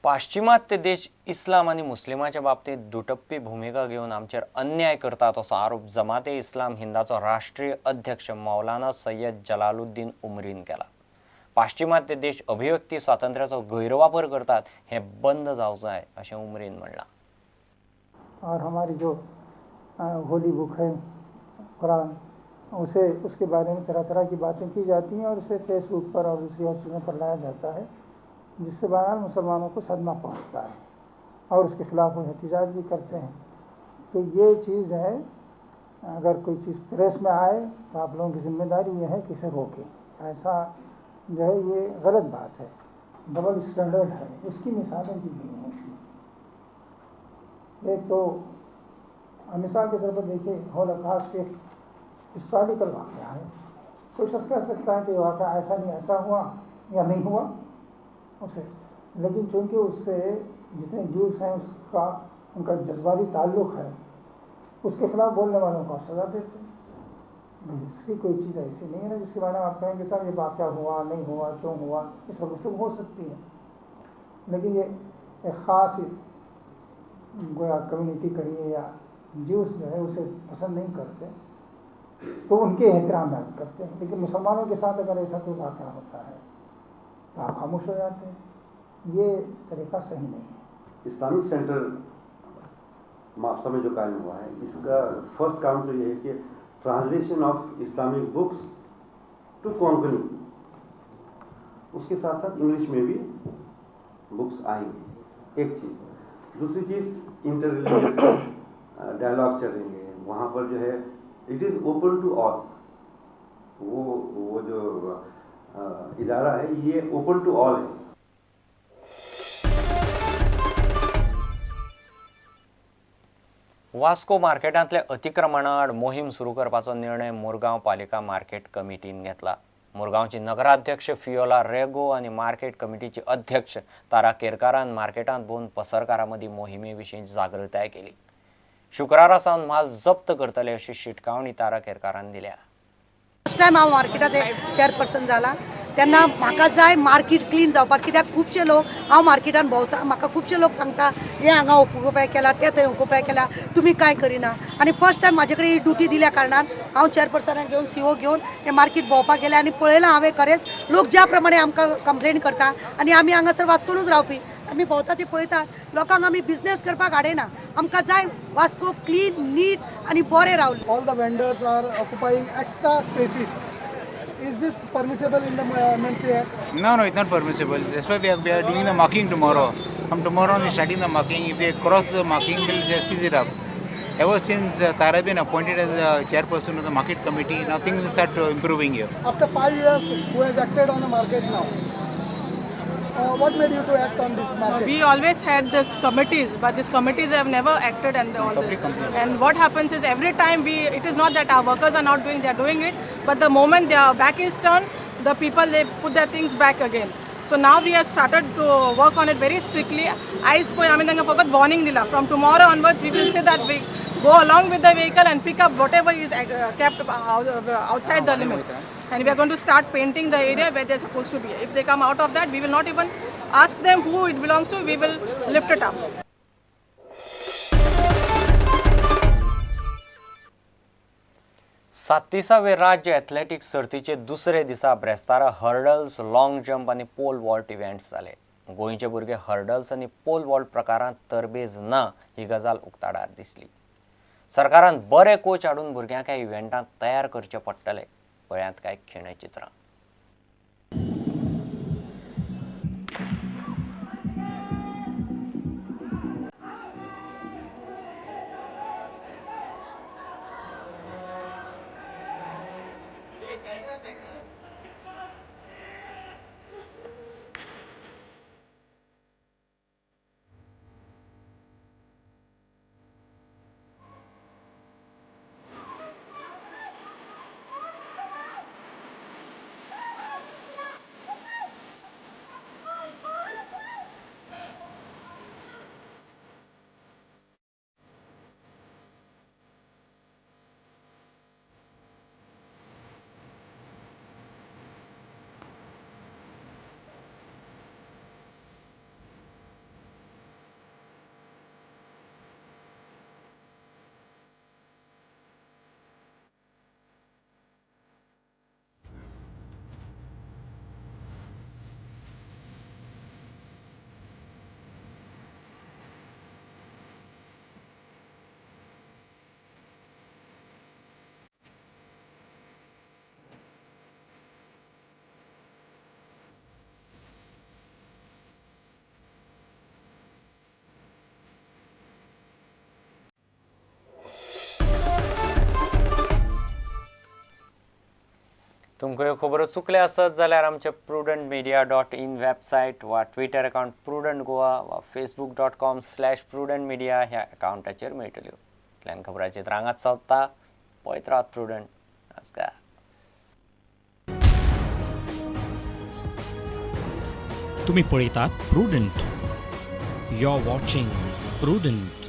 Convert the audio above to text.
पाश्चिमात्य देश इस्लाम आनी मुस्लिमाच्या बाबतींत दुटप्पी भुमिका घेवन आमचेर अन्याय करतात असो आरोप जमाते इस्लाम हिंदाचो राष्ट्रीय अध्यक्ष मौलाना सय्यद जलालुद्दीन उमरीन केला. पाश्चिमात्य देश अभिव्यक्ती स्वातंत्र्याचो गैरवापर करतात हें बंद जावंक जाय अशें उमरीन म्हणलां. और हमारी जो होली बुक है कुरान, उसे उसके बारे में तरह तरह की बातें की जाती हैं और उसे फेसबुक पर और दूसरी और चीज़ों पर लाया जाता है, जिससे बहरहाल मुसलमानों को सदमा पहुंचता है और उसके ख़िलाफ़ वो एहतजाज भी करते हैं. तो ये चीज़ जो है, अगर कोई चीज़ प्रेस में आए तो आप लोगों की ज़िम्मेदारी ये है कि इसे रोकें. ऐसा जो है ये गलत बात है, डबल स्टैंडर्ड है, उसकी मिसालें दी गई हैं उसमें. एक तो मिसाल के तौर पर देखिए, होलोकॉस्ट एक हिस्टोरिकल वाक़या है. कोई शख्स कह सकता है कि वाक़या ऐसा नहीं ऐसा हुआ या नहीं हुआ उसे, लेकिन चूँकि उससे जितने ज्यूस हैं उसका उनका जज्बाती ताल्लुक़ है, उसके ख़िलाफ़ बोलने वालों को आप सज़ा देते हैं. हिस्ट्री कोई चीज़ ऐसी नहीं है ना जिसके बारे में आप कहेंगे साहब ये वाक़या हुआ नहीं हुआ क्यों हुआ, इस पर गुफ्तगू हो सकती है. लेकिन ये एक ख़ास गोया कम्युनिटी करिए या ज्यूस जो है उसे पसंद नहीं करते तो उनके एहतराम में करते हैं, लेकिन मुसलमानों के साथ अगर ऐसा कोई वाक़या होता है तो आप खामोश हो जाते हैं. ये तरीका सही नहीं है. इस्लामिक सेंटर मापसा में जो कायम हुआ है, इसका फर्स्ट काम तो ये है कि translation of Islamic books to Konkani, उसके साथ साथ इंग्लिश में भी बुक्स आएंगी. एक चीज़. दूसरी चीज़, इंटर रिलीजियस डायलॉग चलेंगे वहाँ पर, जो है it is open to all. वो जो इदारा है ये ओपन टू ऑल है. वास्को मार्केटांतले अतिक्रमणा आड मोहीम सुरू करपाचो निर्णय मुरगांव पालिका मार्केट कमिटीन घेतला. मुरगांवची नगराध्यक्ष फियोला रेगो आनी मार्केट कमिटीची अध्यक्ष तारा केरकारान मार्केटांत भोंवन पसरकारां मदीं मोहिमे विशीं जागृताय केली. शुक्रारा सावन म्हाल जप्त करतले अशी शिटकावणी तारा केरकारान दिल्या. फर्स्ट टायम हांव मार्केटाचे चेअरपर्सन जाला तेन्ना म्हाका जाय मार्केट क्लीन जावपाक, कित्याक खुबशे लोक हांव मार्केटान भोंवता, म्हाका खुबशे लोक सांगता हे हांगा ऑक्युपाय केला ते थंय ऑक्युपाय केला, तुमी कांय करिना. आनी फर्स्ट टायम म्हाजे कडेन ही ड्युटी दिल्या कारणान हांव चेअरपर्सनाक घेवन सीओ घेवन हे मार्केट भोंवपाक गेलें आनी पळयलां हांवें खरेंच लोक ज्या प्रमाणे आमकां कंप्लेन करता आनी आमी हांगासर वास्कोनूच रावपी, आमी भोंवता ती पळयता, लोकांक आमी बिजनेस करपाक हाडयना. आमकां जाय वास्को क्लीन नीट आनी बरें रावलें. All the vendors are occupying extra spaces. Is this permissible in the MMC Act? No, no, it's not permissible. That's why we are doing the marking tomorrow. From tomorrow on, we are starting the marking. If they cross the marking, we'll just seize it up. Ever since Tara has been appointed as the chairperson of the market committee, now things will start improving here. After 5 years, who has acted on the market now? What made you to act on this market? We always had these committees, but these committees have never acted and all this. And what happens is every time it is not that our workers are not doing, they are doing it, but the moment their back is turned, the people, they put their things back again. So now we have started to work on it very strictly. आयज पळय आमी तांकां फकत warning दिला. From tomorrow onwards, we will say that we go along with the vehicle and pick up whatever is kept outside the limits. And we are going to start painting the area where they are supposed to be. If they come out of that, we will not even ask them who it belongs to, we will lift it up. 37वे राज्य athletics सर्तीचे दुसरे दिसा ब्रेस्तारा hurdles, long jump आनी pole vault events जाले. गोंयचे भुरगे hurdles आनी pole vault प्रकारांत तरबेज ना ही गजाल उक्ताडार दिसली. सरकारान बरे कोच हाडून भुरग्यांक ह्या इव्हेंटांत तयार करचे पडटले. पळयात कांय खिणचित्रां. तुमकां ह्यो खबरो चुकल्या आसत जाल्यार आमचे prudentmedia.in website वा ट्विटर अकावंट प्रुडंट गोवा वा facebook.com/prudentmedia ह्या अकावंटाचेर मेळटल्यो. इतल्यान खबराचेर रांगात सोदता पळयत रावात प्रुडंट. नमस्कार. तुम्ही पळयतात prudent. You are watching Prudent.